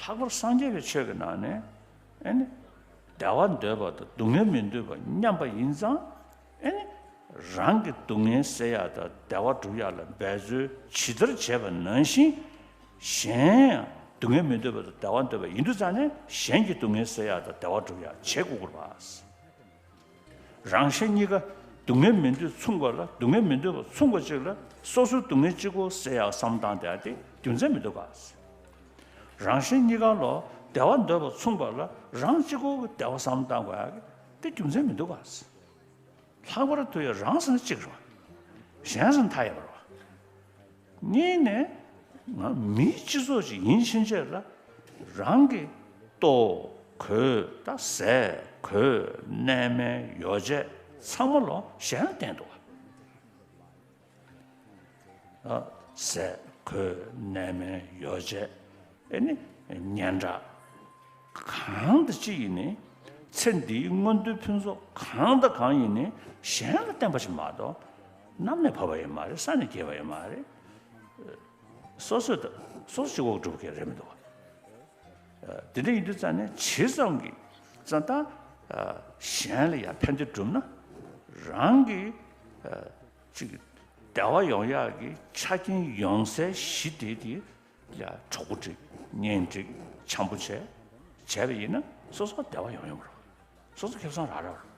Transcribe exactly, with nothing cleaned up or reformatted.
ལྷག་པར་སངས་རྒྱས་པའི་ཆོས་ཀྱི་ནང་ནས་ཨེ་ནི་བདེ་བ་འདོད་པ་དང་སྡུག་བསྔལ་མི་འདོད་པ་མཉམ་པ་ཡིན་ཙང་། ཨེ་ནི་རང་གི་སྡུག་བསྔལ་སེལ་ཡག་དང་བདེ་བ་སྒྲུབ་ཡག་ལ་འབད་རྩོལ་ཇི་ལྟར་བྱས་པ་ནང་བཞིན། གཞན་ཡང་སྡུག་བསྔལ་མི་འདོད་པ་དང་བདེ་བ་འདོད་པ་ཡིན་དུས་ཙང་ནས། གཞན་གྱི་སྡུག་བསྔལ་སེལ་ཡག་དང་བདེ་བ་སྒྲུབ་ཡག་བྱེད་དགོས་དགོས་པ། རང་གཞན་གཉིས་ཀ་སྡུག་བསྔལ་མི་འདོད་མཚུངས་པ་ལ། སྡུག་བསྔལ་མི་འདོད་པ་མཚུངས་པ་གཅིག་ལ་སོ་སོའི་སྡུག་བསྔལ་གཅིག་པོ་སེལ་ཡག་བསམ་བཏང་བསྡད་ཡག་དེ་རྒྱུ་མཚན་མི་འདུག་ག། རང་གཞན་གཉིས་ཀ་ལ་བདེ་བ་འདོད་པ་མཚུངས་པ་ལ་རང་གཅིག་པོ་གི་བདེ་བ་བསམ་བཏང་དགོས་ཡག་དེ་རྒྱུ་མཚན་མི་འདུག་ག། ལྷག་པར་དུ་ཡང་རང་ཟེར་ན་གཅིག་རེད་བ། གཞན་ཟེར་ན་མཐའ་ཡས་པ་རེད་བ། གཉིས་ནས། ང་མིའི་སྤྱི་ཚོགས་ཤིག་ཡིན་ཕྱིན་ཆད་ལ། རང་གི་ལྟོ་གོས་དང་ཟས་གོས་གནས་མལ་ཡོ་བྱད་ཚང་མ་ལོ་གཞན་ལ་བརྟེན་འདུག་བ། ཟས་གོས་གནས་མལ་ཡོ་བྱད། ཨེ་ནི་སྙན་གྲགས། གང་དང་ཅི་ཡིན་ནའི། ཚེ་འདིའི་མངོན་མཐོའི་ཕུན་ཚོགས་གང་དང་གང་ཡིན་ནའི་གཞན་ལ་བརྟེན་པ་ཞིག་མ་གཏོགས། གནམ་ནས་བབས་པ་ཡང་མ་རེད། ས་ནས་སྐྱེས་པ་ཡང་མ་རེད། སོ་སོས་ད་སོ་སོ་གཅིག་པོ་གིས་སྒྲུབ་མཁན་རེད་མི་འདུག་བ། དེ་འདྲ་ཡིན་དུས་ཙང་ནས་ཇི་ཙམ་གྱིས་ཙང་ད་གཞན་ལ་ཡང་ཕན་བདེ་བསྒྲུབ་ན། རང་གི་ཅིག་བདེ་བ་ཡོང་ཡག་གི་ཆ་རྐྱེན་ཡོང་སའི་གཞི་དེ་དེ་ལ་གྲོགས་པོ་སྒྲིག། གཉེན་སྒྲིག། འཆམ་པོ་བྱས། བྱས་པ་ཡིན་ན་སོ་སོ་བདེ་བ་ཡོང་ཡོང་རོགས། སོ་སོ་ཁེ་བཟང་རག་རག་རོགས།